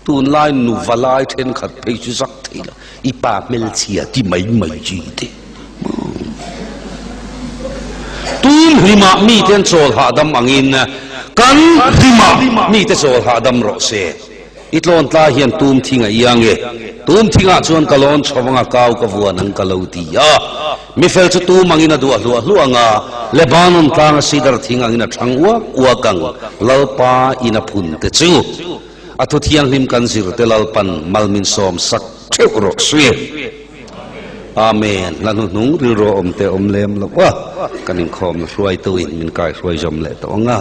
Tunlai nuva lai thenkhat phei chu zak thei lo, i pa hmelchhia ti mai mai chi te. Tum hlimah mite an chawl hahdam angin kan hlimah mite chawl hahdam rawh se. I tlawn tlai hian tum thing a iang e, tum thingah chuan ka lawn chho anga kau ka vuan ang ka lo ti a. Mifel chu tum angin a duah hluah hluah anga, Lebanon tlanga sidar thing angin a thang uak uak ang, Lalpa in a phun te chu. A thu thianghlim kan zir te Lalpan mal min sawm sak theuh rawh sui. Amen. Hla hnuhnung rilru awm te awm lem lo a, kan inkhawmna hruaitu in min kaihruai zawm leh tawh ang a.